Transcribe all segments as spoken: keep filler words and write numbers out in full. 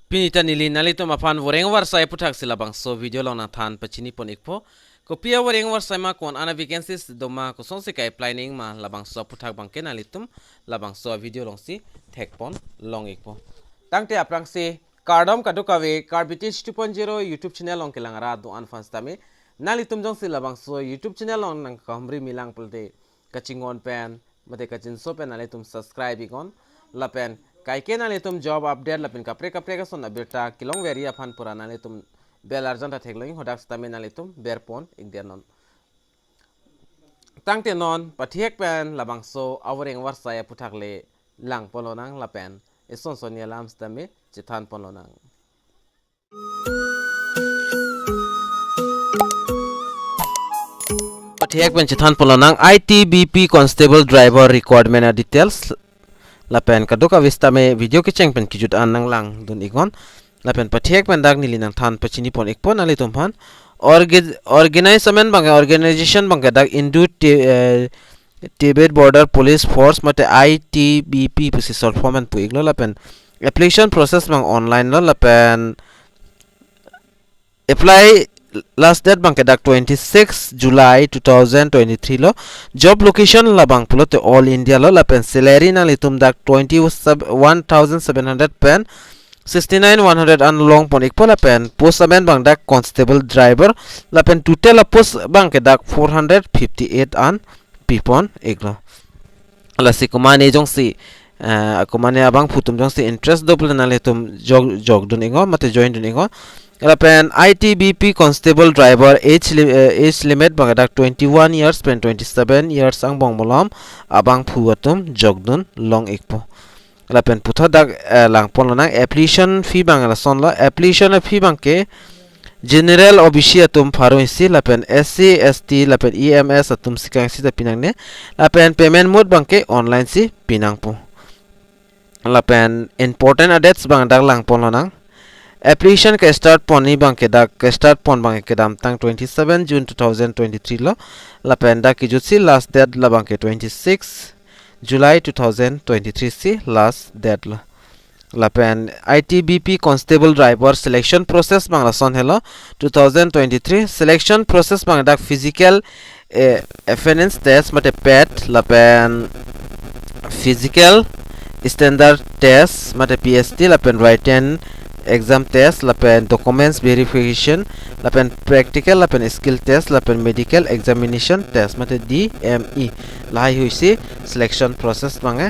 Pini ta neli nanglitum aphan voreng varsai aputhaksi labangso video along nangthan pachini pon ikpo. Kopi avoreng varsai ma, ko-an a vacancies doma, kosonsi ka-apply nangji ma, labangso aputhak abangke nanglitum labangso video alongsi thek pon long ikpo. Tangte aphrangsi kardom kadokave Karbi Teach two point zero YouTube channel along kelang arat do-an aphan sitame, nanglitum jongsi labangso YouTube channel along nangkahumri milang pulote kachinghon pen mate kachinso pen nanglitum subscribe iknon, lapen kaike nanglitum job update lapen kaprek kaprek ason abirta kelongveri aphan pura nanglitum bell arjan ta theklong, hadak sitame nanglitum ber pon ikdetnon. Tangte non pathek pen labangso avoreng varsai aputhak le lang pon lonang lapen ison sonni alam sitame chethan pon lonang. Pathek pen chethan pon lonang, I T B P constable driver requirement a details. Lapen kadokave sitame video kecheng pen kejut an nanglang dun iknon. Lapen pathek pen dak neli nangthan pachini pon ikpo nanglitum aphan. Orga-, organize amen abangke, organization abangke dak Indo Ti-, eh, Tibet Border Police Force mate I T B P pusi short form an pu iklo, lapen application process abang online lo, lapen apply last date abangke dak twenty-six July two thousand twenty-three lo. Job location labang pulote all India lo, lapen salary nanglitum dak twenty, one thousand seven hundred pen sixty-nine one hundred an long pon ikpo, lapen post amen abang dak constable driver, lapen total a post abangke dak four hundred fifty-eight an pi pon iklo. Lasi komane jongsi, eh, komane abangphu atum jongsi interest do pulote nanglitum jok, jok dun iknon mate join dun iknon. Lapen I T B P constable driver age li-, eh, age limit abangke dak twenty-one years pen twenty-seven years angbong malom abangphu atum jok dun long ikpo. Lapen puthot dak, eh, lang pon lonang, application fee abang lason lo, application fee abangke general, O B C atum pharo isi, lapen S C, S T lapen E M S atum si kangsi ta pi nangne, lapen payment mode abangke online si pi nangpo. Lapen important a dates abang dak lang pon lonang. Application ke-start ponji abangke dak, ke-start pon abangke kedamtang twenty-seven June two thousand twenty-three lo. Lapen dak kejutsi last date labangke twenty-six July two thousand twenty-three si last date lo. Lapen I T B P constable driver selection process abang lason helo, two thousand twenty-three selection process abang dak physical, eh, fitness test mate PET, lapen physical standard test mate P S T, lapen written exam test, lapen documents verification, lapen practical, lapen skill test, lapen medical examination test mate D M E. Lahai huisi selection process abangke,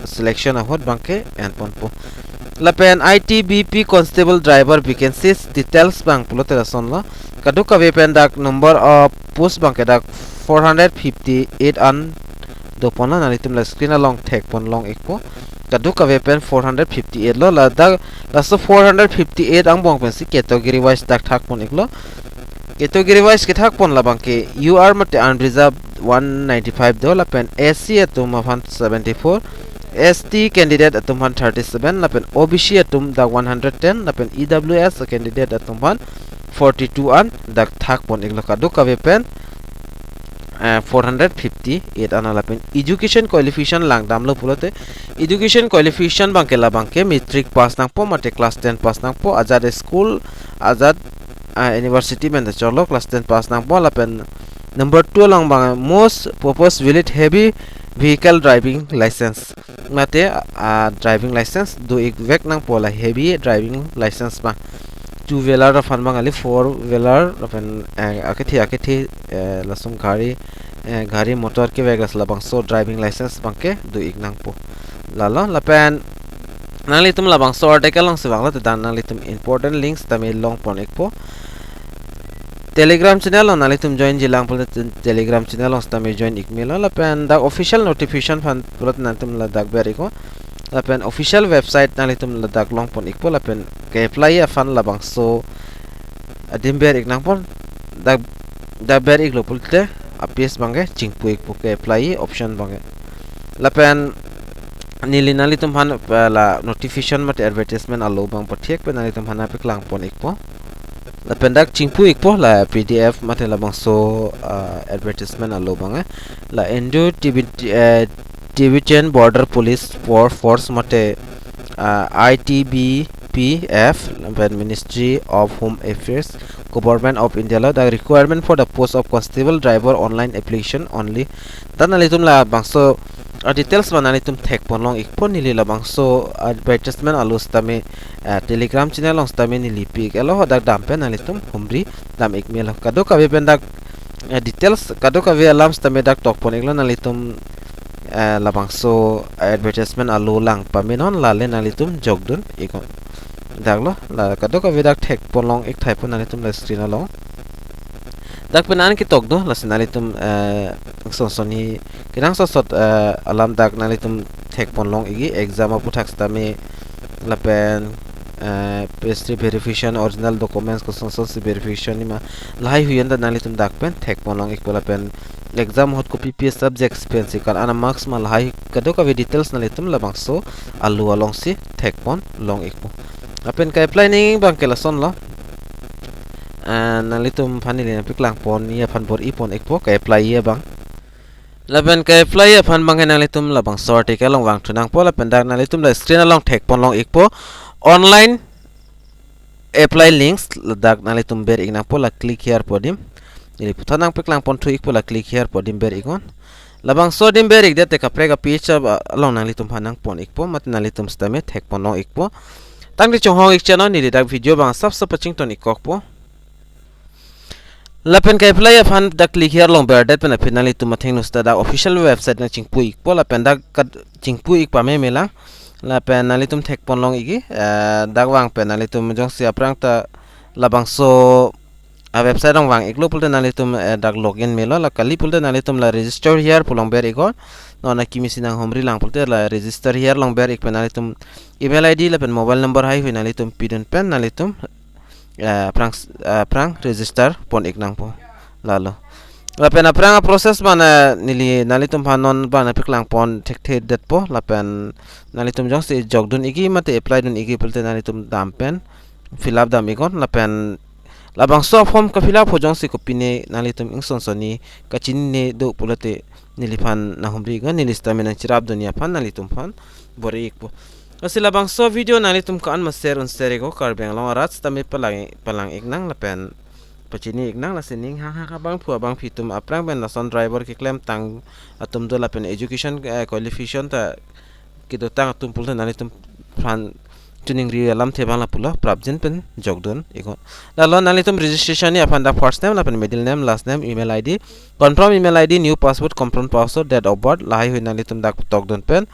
selection ahut abangke en ponpo. Lapen I T B P constable driver vacancies details abang pulote lason lo. Kadokave pen dak number of post abangke dak four hundred fifty-eight an do ponlo, nanglitum la screen along thek pon long ikpo. Kadokave pen four hundred fifty-eight lo, ladak laso four hundred fifty-eight angbong pensi category wise dak thak pon iklo. Category wise kethak pon labangke U R mate unreserved one ninety-five do, lapen S C atum aphan seventy-four, S T candidate atum aphan thirty-seven, lapen O B C atum dak one hundred ten, lapen E W S candidate atum aphan forty-two an dak thak pon iklo, kadokave pen, eh, four hundred fifty-eight an. Lapen education qualification lang damlo pulote, education qualification abangke labangke matric pass nangpo mate class ten pass nangpo, ajat school, ajat, ah, university pen ta cholo class ten pass nangpo. Lapen number two along abang most purpose valid heavy vehicle driving license mate, ah, driving license do ikvek nangpo, la heavy driving license abang. Two wheeler aphan abang kali, four wheeler lapen, eh, akethe akethe, eh, lason gari, eh, gari motor kevek, labangso driving license abangke do ik nangpo. Lalo lapen nanglitum labangso article alongsi vanglo, te dak nanglitum important links tame long pon ikpo. Telegram channel along nanglitum join jilang pulote Telegram channel along sitame join ik melo, lapen dak official notification aphan pulote nanglitum ladak ber iknon. Lapen official website nanglitum ladak long pon ikpo, lapen ke-apply aphan labangso adim ber ik nangpo. Dak, dak ber iklo pulote a-page abangke chingpu ikpo, ke-apply option abangke. Lapen neli nanglitum aphan, eh, la notification mate advertisement alo abang pathek pen nanglitum aphan nangpaklang pon ikpo. Lapen dak chingpu ikpo, la P D F mate labangso, ah, advertisement alo abang, eh. La Indo Tibet, eh, Tibetan Border Police for Force mate, ah, I T B P P F, lapen Ministry of Home Affairs, Government of India lo, dak requirement for the post of constable driver, online application only. Dak nanglitum labangso, ah, details abang nanglitum thekpon long ikpo. Neli labangso advertisement along sitame, ah, Telegram channel along sitame neli pi-ik-et lo, dak dam pen nanglitum humri dam ik melo. Kadokave pen dak, ah, details, kadokave alam sitame dak tokpon iklo, nanglitum, ah, labangso advertisement along lang pamenon, lale nanglitum jokdun iknon. Dak lo, la kadokave dak thekpon long ik thai po nanglitum la screen along. Dak pen an ketok do, lasi nanglitum, eh, son son ni kenangsot sot, eh, alam dak nanglitum thekpon long ikji, exam aphuthak sitame lapen, eh, pastry verification, original documents koson son si verification ni ma, lahai hui an ta nanglitum dak pen thekpon long ikpo, lapen exam ahut kopi pi subjects pensi ko-an ana marks ma, lahai kadokave details nanglitum labangso along along si thekpon long ikpo. Lapen ke-apply nangji abang ke lason lo. Ah, nanglitum aphan neli nangpaklang ponji aphan bor-i pon ikpo ke-apply ji abang. Lapen ke-apply ji aphan abang ke nanglitum labangso article along vangthu nangpo, lapen dak nanglitum la screen along thekpon long ikpo. Online apply links, ladak nanglitum ber ik nangpo, la click here pu adim. Neli puthot nangpaklang ponthu ikpo, la click here pu adim ber iknon. Labangso adim ber ikdet te kaprek a-page along nanglitum aphan nangpon ikpo, mate nanglitum sitame thekpon long ikpo. Tangte chonghong ik channel, neli dak video abang sapsap pachington ik kokpo. Lapen ke-apply aphan dak click here along berdet pen aphi nanglitum athengno sita dak official website nangchingpu ikpo, lapen dak kachingpu ik pameme lang. Lapen nanglitum thekpon long ikji, eh, dak vang pen nanglitum jongsi aphrang ta labangso a-website along vang iklo pulote nanglitum, eh, dak login melo, la kali pulote nanglitum la register here pu along ber iknon. Non akimi si nanghumri lang pulote la register here along ber ik pen nanglitum email I D lapen mobile number haihui nanglitum pidun pen nanglitum, eh, aphrang, eh, aphrang register pon ik nangpo. Lalo. Lapen aphrang a-process abang, eh, neli nanglitum aphan non abang nangpaklang pon thekthedetpo, lapen nanglitum jongsi jokdun ikji mate apply dun ikji pulote nanglitum dam pen fill up dam iknon, lapen labangso form ka-fill up ho jongsi kopine nanglitum ingson son ni kachinine do pulote neliphan nanghumri iknon, neli sitame nangcherapdunji aphan nanglitum aphan bor-i ikpo. Lasi labangso video nanglitum ko-an ma share un share iknon, Karbi Anglong arat sitame palang, palang ik nang lapen pachini ik nang, lasi ning hang hang abangphu abangphi atum aphrang pen lason driver keklemtang atum do lapen education, eh, qualification ta kedotang atum pulote nanglitum aphan choningri alamthe abang lapulo, prapjin pen jokdun iknon. Lalo nanglitum registration ji aphan dak first name lapen middle name, last name, email I D, confirm email I D, new password, confirm password, date of birth, lahaihui nanglitum dak tokdun pen,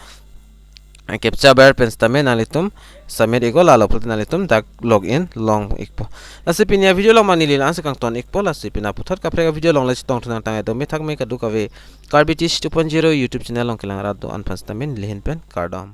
eh, captcha ber pen sitame nanglitum submit iknon, lalo pulote nanglitum dak login long ikpo. Lasi pini a-video along ma neli la-an si kangton ikpo, lasi pini puthot kaprek a-video along le chetongthu nangtang, edo me thak me kadokave Karbi Teach two point zero YouTube channel along kelang rat do-an aphan sitame neli ahin pen kardom.